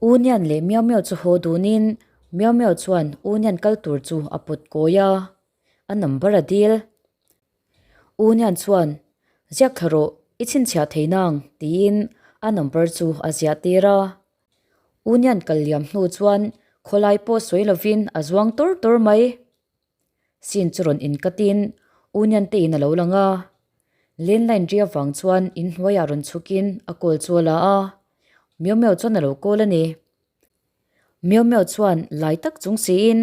U Nian leh Miau Miau chu haw dunin Miau Miau chuan U Nian kal tur chu a pawt kawi a, a number a dil. U Nian chuan, Ziak thla rawh, i chhinchhiah thei nang, tiin a number chu a ziah tir a. U Nian kal liam hnu chuan khawlai pawh sawi lovin a zuang tawr tawr mai. Scene chu rawn inkatin Union te in a lo lang a, landline ri avang chuan inhnuaiah rawn chhukin a call chu a la a, Miau Miau chuan a lo call a ni. Miau Miau chuan lai tak chung siin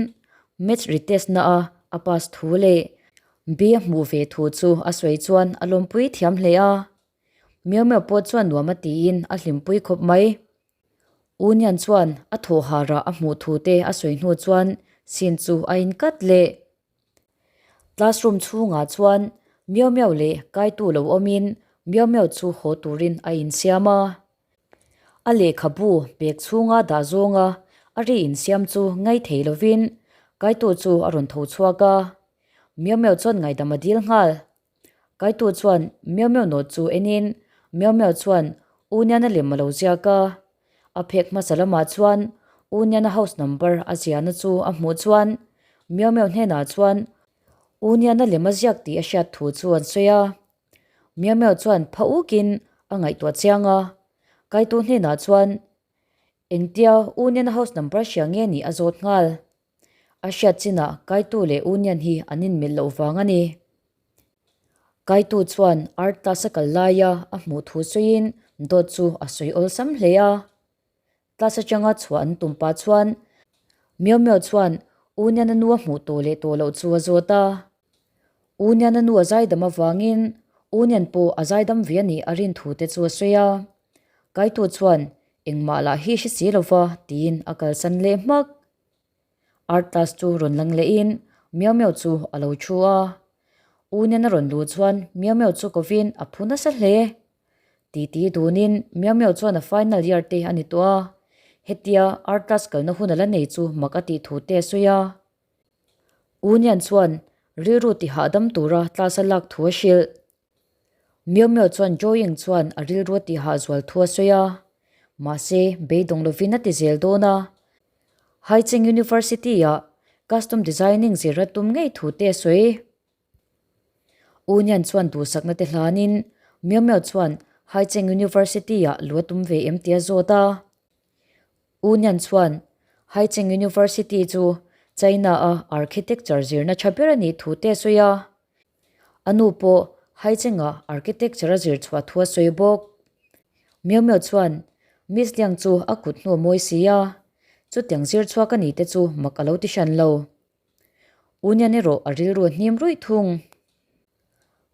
maths retest na a a pass thu leh B a hmuh ve thu chu a sawi chuan a lawmpui thiam hle a, Miau Miau pawh chuan nuam a tiin a hlimpui khawp mai. Union chuan a thawh harah a hmuh thu te a sawi hnu chuan scene chu a inkat leh. Classroom chhungah chuan Miau Miau leh kaitu lo awmin Miau Miau chu haw turin a insiam a. A lehkhabu bag chhunga dah zawnga a ri insiam chu ngaih thei lovin kaitu chu a rawn tho chhuak a. Miau Miau chuan ngaihdam a dil nghal. Kaitu chuan Miau Miau nawt chu enin Miau Miau chuan U Niana lem a lo ziak a. A phek hmasa lamah chuan U Niana house number a ziahna chu a hmuh chuan Miau Miau hnenah chuan U Niana lem a ziak tih a hriat thu chu an sawi a. Miau Miau chuan pha ukin a ngaihtuah chiang a. Kaitu hnenah chuan engtia U Niana house number hria nge nih a zawt nghal. A hriat chinah Kaitu leh Union hi an inmilh loh vang a ni. Kaitu chuan art class a kal laia a hmuh thu sawiin dawt chu a sawi awlsam hle a. Class atanga chhuah an tum pah chuan Miau Miau chuan Union a nu a hmuh tawh leh tawh loh chu a zawt a. Union a nu a zaidam avangin Union pawh a zaidam ve a nih a rin thu te chu a sawi a. Kaitu chuan engmah lah hi hre si lova tiin a kalsan leh hmak. Art class chu rawn lang lehin Miau Miau chu a lo thu a. Union a rawn luh chuan Miau Miau chu kovin a phu nasa hle. Titi dunin Miau Miau chuan a final year te a ni tawh a, hetia art class kalna hun a la nei chu mak a tih thu te a sawi a. Union chuan rilru ti hahdam tura class a lak thu a hrilh. Miau Miau chuan Joying chuan a rilru a tihah zual thu a sawi a, mahse beidawng lovin a ti zel dawn a. Haicheng University-ah Custom Designing zir a tum ngei thu te a sawi. Union chuan duhsakna te hlanin Miau Miau chuan Haicheng University-ah lu a tum ve em tih a zawt a. Union chuan Haicheng University chu China-a architecture zirna tha ber a nih thu te a sawi a. A nu pawh Haichengah architecture a zir chhuah thu a sawi bawk. Miau Miau chuan Miss Liang chu a kut hnu a mawi si a, chutiang zir chhuak a ni te chu mak a lo ti hran lo. Union erawh a rilru a hnim ruih thung.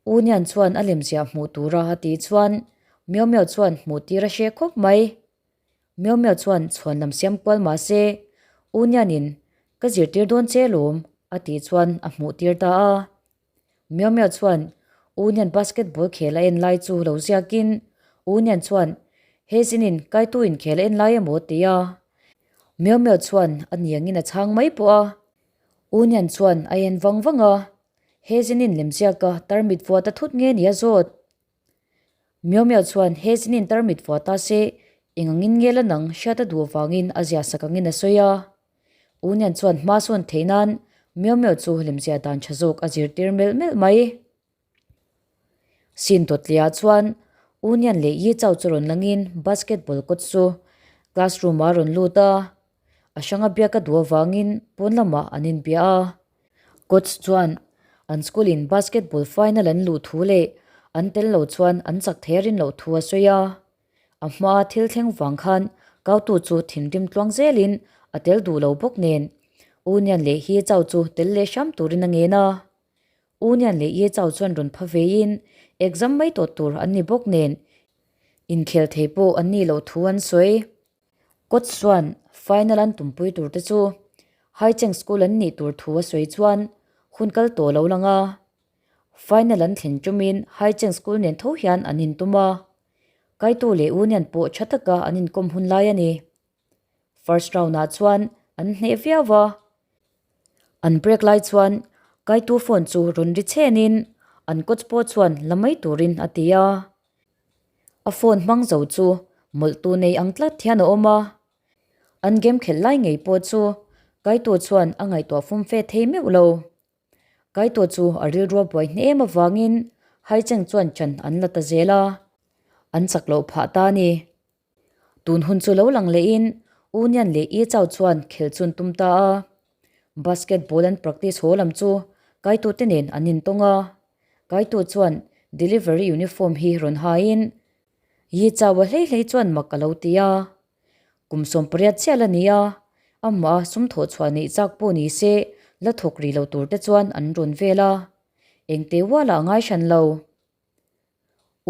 Union chuan a lemziah hmuh tura a tih chuan Miau Miau chuan hmuh tir a hre khawp mai. Miau Miau chuan chhuan lam siam kual mah se, U Nianin ka zirtir dawn che lawm a tih chuan a hmuh tir ta a. Miau Miau chuan U Nian basketball khel a en lai chu lo ziakin U Nian chuan he zinin kaitu inkhel a en lai emaw ti a. Miau Miau chuan a niangin a chhang mai pawh a. U Nian chuan a en vang vang a, he zinin lemziaka tarmit vuah ta thut nge ni a zawt. Miau Miau chuan he zinin tarmit vuah ta se eng angin nge la nang hriat a duh avangin a zia sak angin a sawi a. Union chuan hma sawn theih nan Miau Miau chu lemzia dan tha zawk a zirtir melh melh mai. Sin dawtliah chuan Union leh Yi Chao chu rawn langin basketball coach chu classroom ah a rawn lut a. A hranga biak a duh avangin pawn lamah an inbia a. Coach chuan an school in basketball final an luh thu leh an tel lo chuan an chak thei a rin loh thu a sawi a. A hmaa thil thleng vang khan Kautu chu thinrim tluang zelin a tel duh lo bawk nen Union leh Ye Chao chu tel leh hram turin a ngen a. Union leh Ye Chao chuan rawn pha veiin exam mai tawh tur an ni bawk nen inkhel thei pawh an nih loh thu an sawi. Coach chuan final an tumpui tur te chu Haicheng School an nih tur thu a sawi chuan hun kal tawh lo lang a. Final an thlen tumin Haicheng School nen tho hian an intum a. Kaitu leh Union pawh tha taka an inkawm hun lai a ni. First round ah chuan an hneh viau a. An break lai chuan Kaitu phone chu rawn ri chhenin an coach pawh chuan la mai turin a ti a. A phone hmang zo chu mawlhtu nei ang tlat hian a awm a. An game khelh lai ngei pawh chu Kaito chuan a ngaihtuah fum fe thei meuh lo. Kaito chu a rilrua buai hne em avangin Haicheng chuan chan an la ta zel a, an chak loh phah ta a ni. Tun hun chu lo lang lehin U Nian leh I Chau chuan khelh chun tum ta a. Basketball an practice haw lam chu Kaito te nen an intawng a. Kaito chuan delivery uniform hi rawn hain Yi Chau a hlei hlei chuan mak a lo ti a. Kum 18 chiah la ni a, amah a sum thawh chhuah neih chak pawh ni se la thawk rih lo tur te chuan an rawn vel a, engte ualah a ngai hran lo.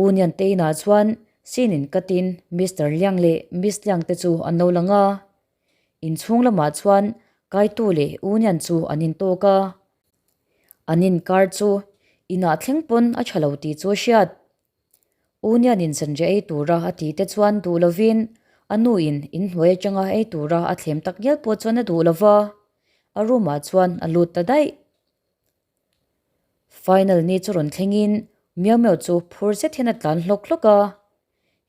U Nian te inah chuan Sin in katin Mister Liang leh Miss Liang te chu an lo lang a, inchhung lamah chuan Kaitu leh U Nian chu an intawk a, an inkar chu inah thleng pawn a tha lo tih chu a hriat. U Nianin zanriah ei tura a tih te chuan duh lovin a nuin inhnuai atanga ei tura a thlem tak ngial pawh chuan a duh lova, a room ah chuan a lut ta daih. Final ni chu rawn thlengin Miau Miau chu phur zet hian a tlan hlawk hlawk a,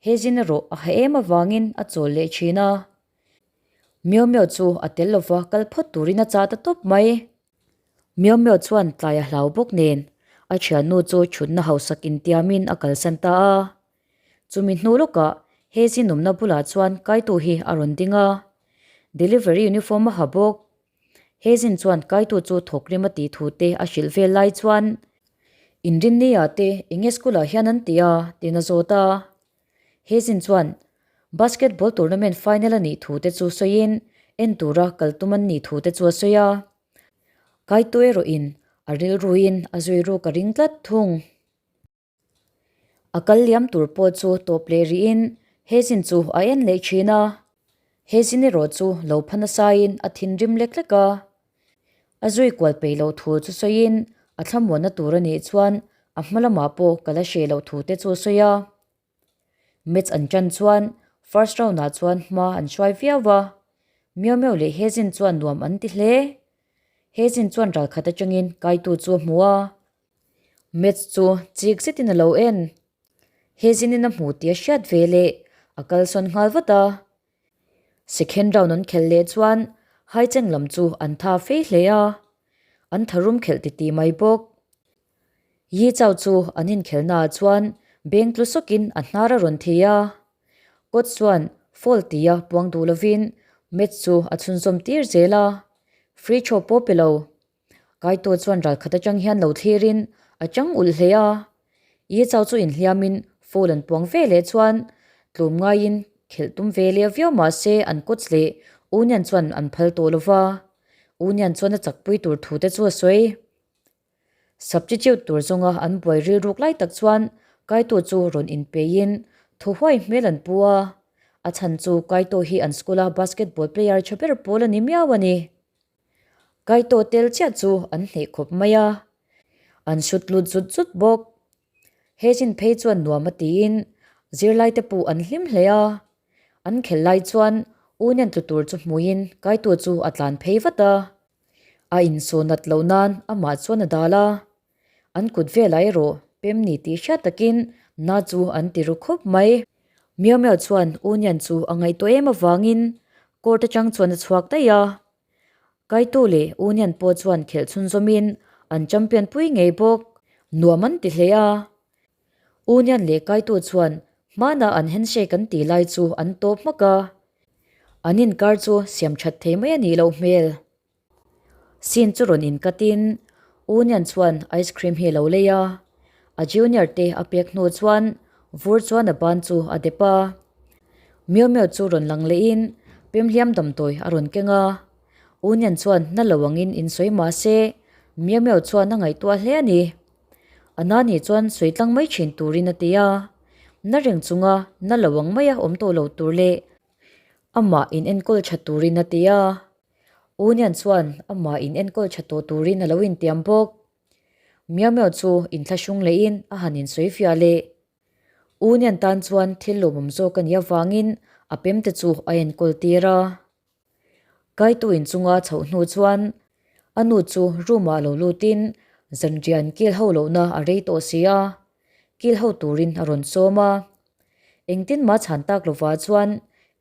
he zin erawh a ha em avangin a chawl leh thin a. Miau Miau chu a tel lova kal phawt turin a chah ta tawp mai. Miau Miau chuan tlai a hlau bawk nen a thiannu chu thutna hausak intiamin a kalsan ta a. Chumi hnu lawkah he zinawmna bulah chuan kaitu hi a rawn ding a, delivery uniform a ha bawk. He zin chuan kaitu chu thawk rim a tih thu te a hrilh vel lai chuan Inrinnia te enge school ah hian an ti a tiin a zawt a. He zin chuan basketball tournament final a nih thu te chu sawiin en tura kal tum an nih thu te chu a sawi a. Kaitu erawhin a rilruin a zui ruk a ring tlat thung. A kal liam tur pawh chu tawp leh rihin he zin chu a en leh thin a. He zin erawh chu lo pha nasain a thinrim lek lek a. A zui kual peih loh thu chu sawiin a thlamuanna tur a nih chuan a hma lamah pawh ka la hreh loh thu te chu a sawi a. Match an tan chuan first round ah chuan hma an hruai viau a, Miau Miau leh Hezin chuan nuam an ti hle. Hezin chuan ral khat atangin kaitu chu a hmu a, match chu chik zetin a lo en. Hezin in a hmu tih a hriat ve leh a kalsawn nghal vat a. Second round an khelh leh chuan Haicheng lam chu an tha fei hle a, an tharum khelh titih mai bawk. Yi Chao chu an inkhelhnaah chuan beng tlu sawkin a hnar a rawn thi a. Coach chuan foul tia puang duh lovin match chu a chhunzawm tir zel a, free throw pawh pe lo. Kaito chuan ral khat atang hian lo thlirin a chang ulh hle a. Yi Chao chu inhliamin foul an puang ve leh chuan tlawm ngaiin khelh tum ve leh viau mah se an coach leh Union chuan an phal tawh lova. Union chuan a chakpui tur thu te chu a sawi. Substitute tur zawnga an buai rilruk lai tak chuan Kaito chu rawn inpeiin thaw huai hmel an pu a, a chhan chu Kaito hi an school a basketball player tha ber pawl a ni miau a ni. Kaito tel chiah chu an hneh khawp mai a, an shoot lut zut zut bawk. He chin phei chuan nuam a tiin zirlaite pawh an hlim hle a, an khelh lai chuan Union tlu tur chu hmuiin Kaito chu a tlan phei vat a. A insawnat loh nan amah chuan a dal a, an kut velah erawh pem ni tih hriat takin na chu an ti ru khawp mai. Miau Miau chuan Union chu a ngaihtuah em avangin court atang chuan a chhuak daih a. Kaito leh Union pawh chuan khelh chhunzawmin an champion pui ngei bawk. Nuam an ti hle a. Union leh Kaito chuan hmana an handshake an tih lai chu an tawp hmak a. An inkar chu siam that thei mai a nih loh hmel. Scene chu rawn inkatin Union chuan ice cream hi a lo lei a, a junior te a pek hnu chuan vur chuan a ban chu a dep a. Miau miau chu rawn lang lehin pemhliam damdawi a rawn keng a. Union chuan na lo angin insawi mah se Miau miau chuan a ngaihtuah hle a ni. A nani chuan sawi tlang mai thin turin a ti a, na reng chunga na lo ang maia awm tawh lo tur leh amah in enkawl tha turin a ti a. Union chuan amah in enkawl tha tawh turin a lo intiam bawk. Miau Miau chu inthlahrung lehin a han insawi fiah leh. Union tan chuan thil lawmawm zawk a nih avangin a pemte chu a enkawl tir a. Kaitu inchunga chhoh hnu chuan a nu chu room ah lo lutin zanrian kil ho lohna a rei tawh si a, kil ho turin a rawn sawm a. Engtin mah chhan tak lovah chuan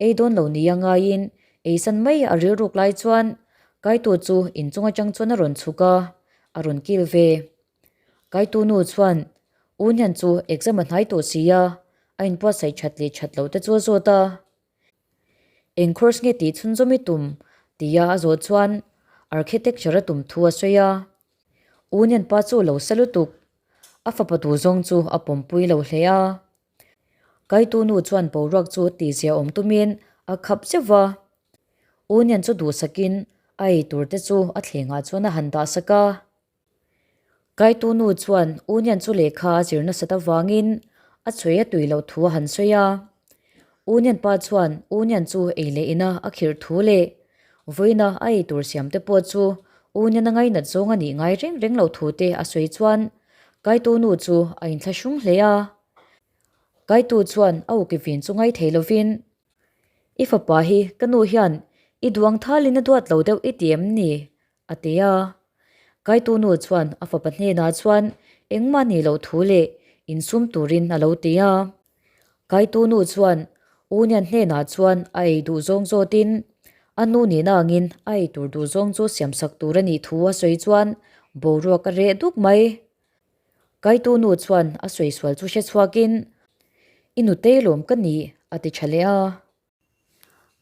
ei dawn lo nia ngaiin Eisan mai a rilruk lai chuan Kaitu chu inchung atang chuan a rawn chhuk a, a rawn kil ve. Kaitu nu chuan U Nian chu exam a hnai tawh si a, a inbuatsaih that leh that loh te chu a zawt a. Eng course nge tih chhunzawm i tum? tia a zawh chuan Architecture a tum thu a sawi a. U Nian pa chu a lo sa lutuk, a fapa duh zawng chu a pawmpui lo hle a. Kaitu nu chuan boruak chu tihzia awm tumin a khap zeuh va. U Nian chu duhsakin a ei tur te chu a thlengah chuan a han dahsak a. Kaitu nu chuan U Nian chu lehkha a zir nasat avangin a chhui a tui loh thu a han sawi a. U Nian pa chuan U Nian chu ei leh ina a khirh thu leh vawiina a ei tur siam te pawh chu U Nian a ngainat zawng a nih ngai reng reng loh thu te a sawi chuan Kaitu nu chu a inthlahrung hle a. Kaitu chuan a uki vin chu ngai thei lovin, I fapa hi ka nu hian i duang thalin a duat lo deuh i ti em ni? a ti a. Kaitu nu chuan a fapa hnenah chuan engmah nih loh thu leh insum turin a lo ti a. Kaitu nu chuan Union hnenah chuan a ei duh zawng zawtin a nu nihna angin a ei tur duh zawng chu siamsak tur a nih thu a sawi chuan boruak a reh duk mai. Kaitu nu chuan a sawi sual chu hre chhuakin, I nutei lawm ka ni, a ti tha leh a.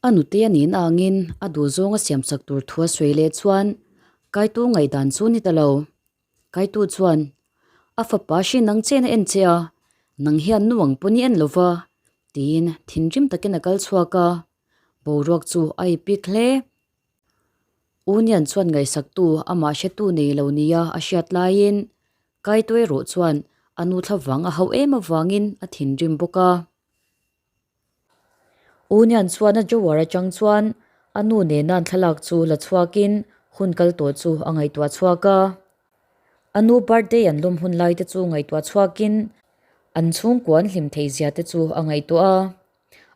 A nutei a nihna angin a duh zawng a siamsak tur thu a sawi leh chuan Kaitu ngaihdan chu ni ta lo. Kaitu chuan, A fapa hri nang chen a en che a, nang hian nu ang pawn i en lo va, tiin thinrim takin a kal chhuak a, boruak chu a ipik hle. Union chuan ngaihsaktu amah hretu nei lo nia a hriat laiin Kaito erawh chuan a nu thlavang a hauh em avangin a thinrim bawk a. Union chuan a drawer atang chuan a nu nena an thlalak chu la chhuakin hun kal tawh chu a ngaihtuah chhuak a. A nu birthday an lawm hun lai te chu ngaihtuah chhuakin an chhungkua an hlim theih zia te chu a ngaihtuah a.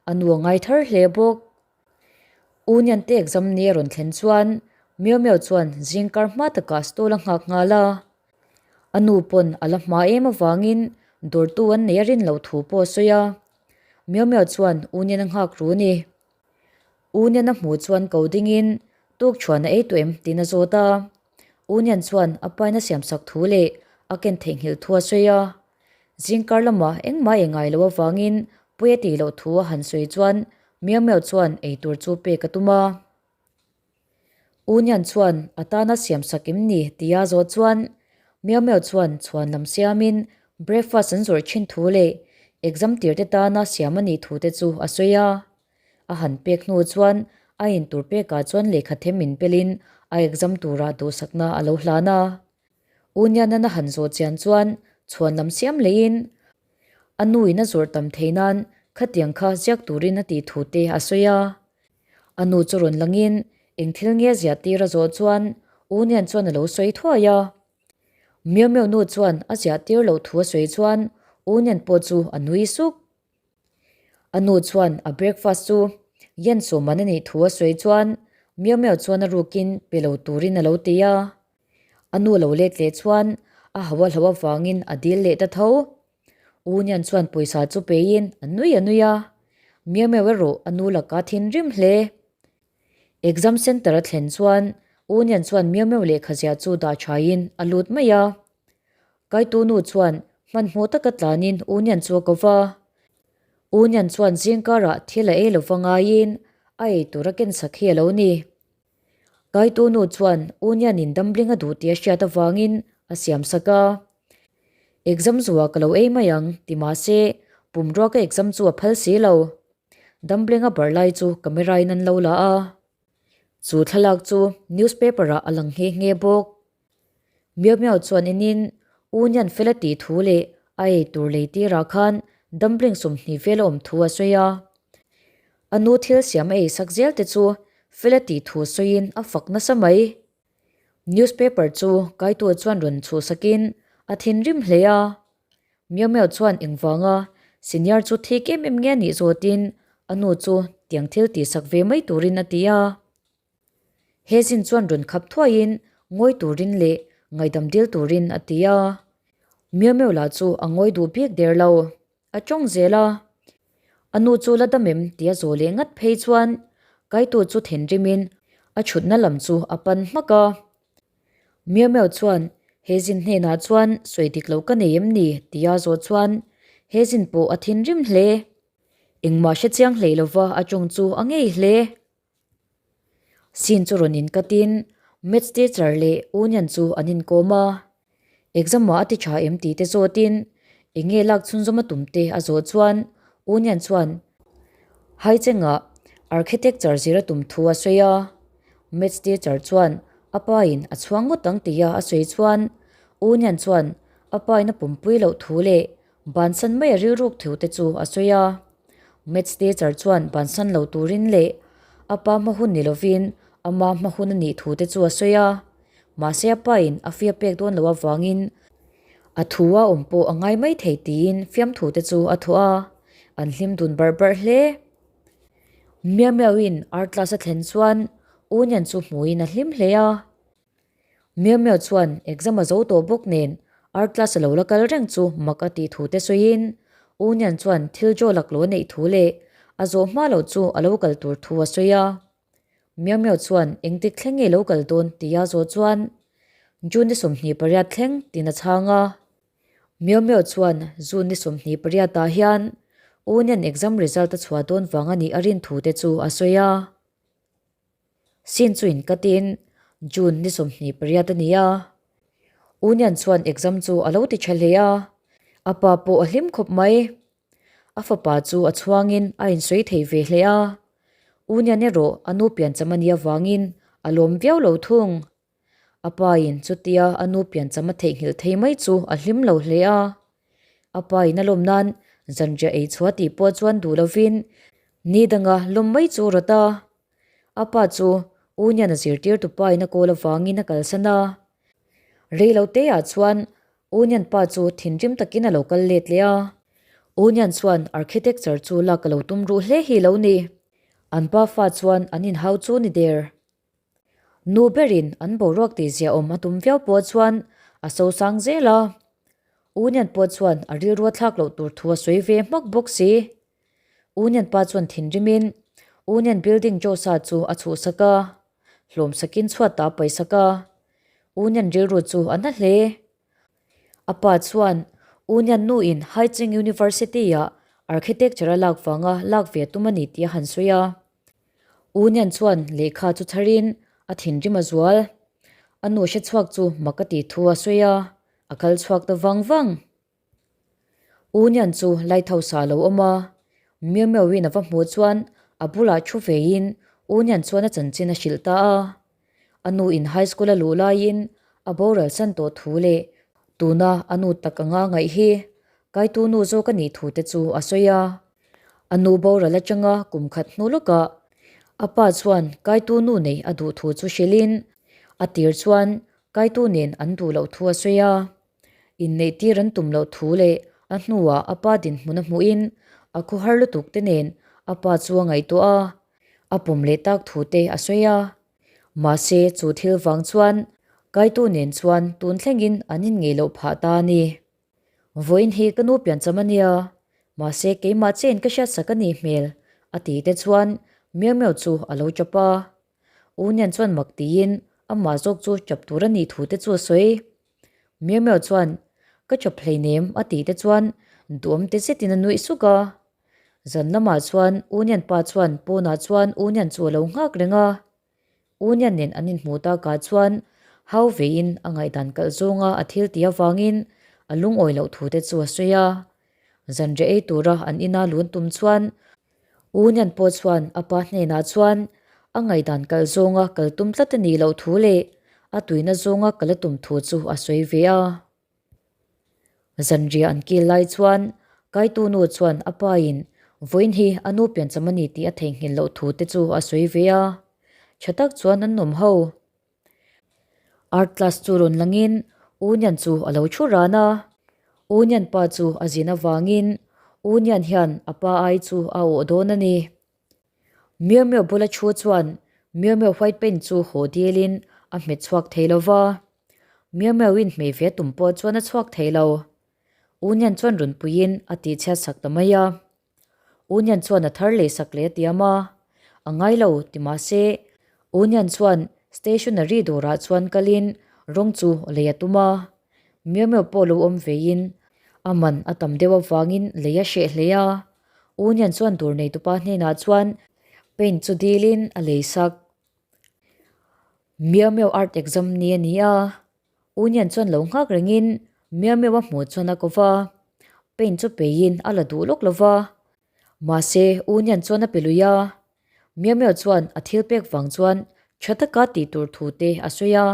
A nu a ngai thar hle bawk. Union te exam ni a rawn thlen chuan Miau Miau chuan zingkar hma takah stall a nghak nghal a. A nu pawn a la hma em avangin dawrtu an nei a rin loh thu pawh a sawi a. Miau Miau chuan Union a nghak ru a ni. Union a hmuh chuan ko dingin tuk chhuan a ei tawh em tiin a zawt a. Union chuan a pain a siamsak thu leh a ken theihnghilh thu a sawi a. Zingkar lamah engmah ei ngai loh avangin pawi a tih loh thu a han sawi chuan Miau Miau chuan ei tur chu pek a tum a. Union chuan a tana siam sak em ni tia zawh chuan Miau Miau chuan chhuan lam siamin breakfast an zawrh thin thu leh exam tir te tana siam a nih thu te chu a sawi a. A han pek hnu chuan a in tur pekah chuan lehkha them in pelin a exam turah duhsakna a lo hlan a. Union-an a han zawh chian chuan chhuan lam siam leiin a nuin a zawrh tam thei nan khatiang kha ziak turin a tih thu te a sawi a. A nu chu rawn langin eng thil nge ziah tir a zawh chuan Union chuan a lo sawi thuai a. Miau Miau nu chuan a ziah tir loh thu a sawi chuan Union pawh chu a nui suk. A nu chuan a breakfast chu Yen sawm an a nih thu a sawi chuan Miau Miau chuan a rukin pe lo turin a lo ti a. A nu lo let leh chuan a hau a hloh avangin a dil leh ta tho. Union chuan pawisa chu peiin a nui a nui a, Miau Miau erawh a nu laka thinrim hle. Exam centre a thlen chuan Union chuan Miau Miau lehkha ziah chu dah thain a lut mai a. Kaitu nu chuan hmanhmawh taka tlanin Union chu a ko va. Union chuan zingkarah thil a ei lova ngaiin a ei tur a kensak hi a lo ni. Kaitu nu chuan Union-in dumpling a duh tih a hriat avangin a siam sak a. Exam zuah ka lo ei mai ang ti mah se pumrua ka exam chu a phal si lo. Dumpling a barh lai chu camera in an lo la a. Chu thlalak chu newspaper ah a lang nghe nghe bawk. Miau Miau chuan enin Union fel a tih thu leh a ei tur lei tirah khan dumpling 20 vel a awm thu a sawi a. A nu thil siam a ei sak zel te chu fel a tih thu sawiin a fak nasa mai. Newspaper chu Kaitu chuan rawn chhuhsakin a thinrim hle a. Miau Miau chuan engvanga senior chu thik em em nge nih zawtin a nu chu tiang thil tihsak ve mai turin a ti a. He zin chuan rawn khap thuaiin ngawi turin leh ngaihdam dil turin a ti a. Miau Miau lah chu a ngawi duh bik der lo. A tawng zel a. A nu chu la dam em tia zawh leh ngat phei chuan. Kaitu chu thinrimin a chhutna lam chu a pan hmak a. Miau Miau chuan he zin hnenah chuan sawi dik loh ka nei em ni tia zawh chuan he zin pawh a thinrim hle. Engmah hre chiang hlei lova a tawng chu a ngei hle. Scene chu rawn inkatin Maths teacher leh Union chu an inkawm a. Exam ah a ti tha em tih te zawtin eng nge lak chhunzawm a tum te a zawh chuan Union chuan Haichengah Architecture zir a tum thu a sawi a. Maths teacher chuan a pa in a chhuang ngawt ang tia a sawi chuan Union chuan a pa in a pumpui loh thu leh Bansan mai a rilruk theu te chu a sawi a. Maths teacher chuan bansan lo turin leh a pa hma hun ni lovin ama hma hun a nih thu te chu a sawi a. Mahse a pa in a fee a pek dawn loh avangin a thu a awm pawh a ngai mai thei tiin fiamthu te chu a thawh a. An hlim dun barh barh hle. Miau miau in art class a thlen chuan Union chu hmuhin a hlim hle a. Miau Miau chuan exam a zo tawh bawk nen art class a lo la kal reng chu mak a tih thu te sawiin U Nian chuan thil jaw lak lo a neih thu leh a zawh hma loh chu a lo kal tur thu a sawi a. Miau Miau chuan engtik thleng nge lo kal dawn tia zawh chuan June ni 28 thleng tiin a chhang a. Miau Miau chuan June ni 28 ah hian U Nian exam result a chhuah dawn vang a nih a rin thu te chu a sawi a. Sin chu inkatin June ni 28 a ni a. Union chuan exam chu a lo ti tha hle a, a pa pawh a hlim khawp mai. A fapa chu a chhuangin a insawi thei ve hle a. Union erawh a nu piancham a nih avangin a lawm viau lo thung. A pa in chutia a nu piancham a theihnghilh thei mai chu a hlim lo hle a. A pa in a lawm nan zanriah ei chhuah tih pawh chuan duh lovin ni danga lawm mai chu rawt a. A pa chu Union a zirtirtu pa in a kawl avangin a kalsan a. Rei lo te ah chuan Union pa chu thinrim takin a lo kal let leh a. Union chuan architecture chu lak a lo tum ruh hle hi lo ni. An pa fa chuan an inhau chu ni der. Nu berin an boruak tih ziahawm a tum viau pawh chuan a sosang zel a. Union pawh chuan a rilru a thlak loh tur thu a sawi ve hmak bawk si. Union pa chuan thinrimin Union building Josa chu a chhuhsak a, hlawm sakin chhuat ta a paisak a. Union rilru chu a na hle. A pa chuan Union nuin Haicheng University-ah architecture a lak vanga lak ve tum a ni tih a han sawi a. Union chuan lehkha chu chharin a thinrim a zual. A nu hre chhuak chu mak a tih thu a sawi a, a kal chhuak ta vang vang. Union chu lighthouse ah a lo awm a, Miau Miauin a va hmuh chuan a bulah thu veiin Union chuan a chanchin a hrilh ta a. A nu in high school a luh laiin a boral san tawh thu leh tuna a nu tak anga ngaih hi kaitu nu zawk a nih thu te chu a sawi a. A nu boral atanga kum khat hnu lawkah a pa chuan kaitu nu nei a duh thu chu hrilhin a tir chuan kaitu nen an duh loh thu a sawi a. Inneih tir an tum loh thu leh a hnuah a pa dinhmun a hmuhin a khawhar lutuk te nen a pa chu a ngaihtuah a, a pawm leh tak thu te a sawi a. Mahse chu thil vang chuan kaitu nen chuan tun thlengin an inngeih loh phah ta a ni. Vawiin hi ka nu piancham a nia, mahse keimah chiahin ka hriatsak a nih hmel, a ti te chuan Miau Miau chu a lo chap a. Union chuan mak tiin amah zawk chu chap tur a nih thu te chu a sawi. Miau Miau chuan ka chap hleinem a tih te chuan duhawm te zetin a nuih suk a. Zan lamah chuan Union pa chuan pawnah chuan Union chu a lo nghak reng a. Union nen an inhmuh takah chuan hau veiin a ngaihdan kalh zawnga a thil tih avangin a lungawi loh thu te chu a sawi a. Zanriah ei tura an ina lun tum chuan Union pawh chuan a pa hnenah chuan a ngaihdan kalh zawnga kal tum tlat a nih loh thu leh a tuina zawnga kal a tum thu chu a sawi ve a. Zanriah an kil lai chuan Kaitu nu chuan a pa in vawiin hi a nu piancham a ni tih a theihnghilh loh thu te chu a sawi ve a, tha tak chuan an awm ho. Art class chu rawn langin Union chu a lo thu ran a, Union pa chu a zin avangin Union hian a pa ai chu a awh dawn a ni. Miau Miau bula thu chuan Miau Miau white paint chu haw dilin a hmet chhuak thei lo va. Miau Miauin hmei ve tum pawh chuan a chhuak thei lo. Union chuan rawn puiin a tihchhiat sak ta mai a. Union chuan a thar lei sak leh a tiam a. A ngai lo ti mah se Union chuan stationery dawrah chuan kalin rawng chu lei a tum a. Miau Miau pawh lo awm veiin a man a tam deuh avangin lei a hreh hle a. Union chuan dawr neitupa hnenah chuan paint chu dilin a lei sak. Miau Miau art exam ni a ni a. Union chuan lo nghak rengin Miau Miau a hmuh chuan a ko va. Paint chu peiin a la duh lawk lo va. Mahse Union chuan a pe lui a. Miau Miau chuan a thil pek vang chuan tha taka tih tur thu te a sawi a.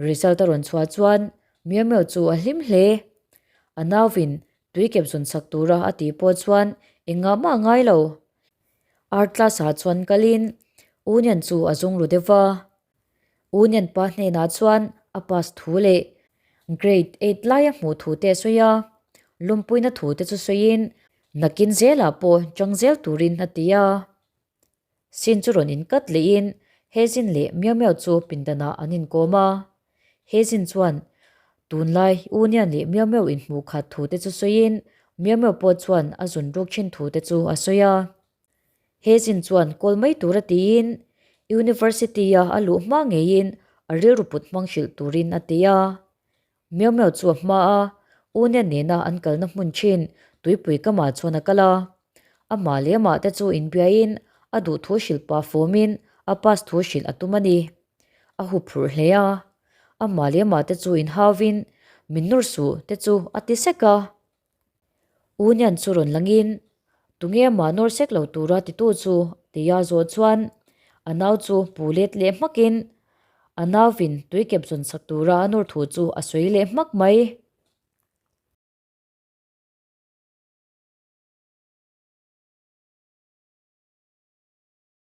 Result a rawn chhuah chuan Miau Miau chu a hlim hle. A nauvin tui kep zawn sak tura a tih pawh chuan engah mah a ngai lo. Art class ah chuan kalin Union chu a zawng ru deuh va. Union pa hnenah chuan a pass thu leh grade eight laia hmuh thu te a sawi a. Lumpuina thu te chu sawiin nakin zelah pawh chang zel turin a ti a. Sin chu rawn inkat lehin Hezin leh Miau Miau chu pindanah an inkawm a. Hezin chuan tunlai Union leh Miau Miau inhmuh khat thu te chu sawiin Miau Miau pawh chuan a zun ruk thin thu te chu a sawi a. Hezin chuan kawl mai tura tiin University-a a luh hma ngeiin a rilru put hmang hrilh turin a ti a. Miau Miau chu a hma a, Union nena an kalna hmun thin tuipui kamah chuan a kal a. Amah leh amah te chu inbiain a duh thu hrilh pah fawmin a pass thu hrilh a tum a ni. A hup phurh hle a. Amah leh amah te chu inhauvin min nawr suh te chu a ti sek a. Union chu rawn langin, Tunge amah nawr sek lo tura titu chu? tia zawh chuan a nau chu pu let leh hmakin a nauvin tui kep zawn sak tura a nawr thu chu a sawi leh hmak mai.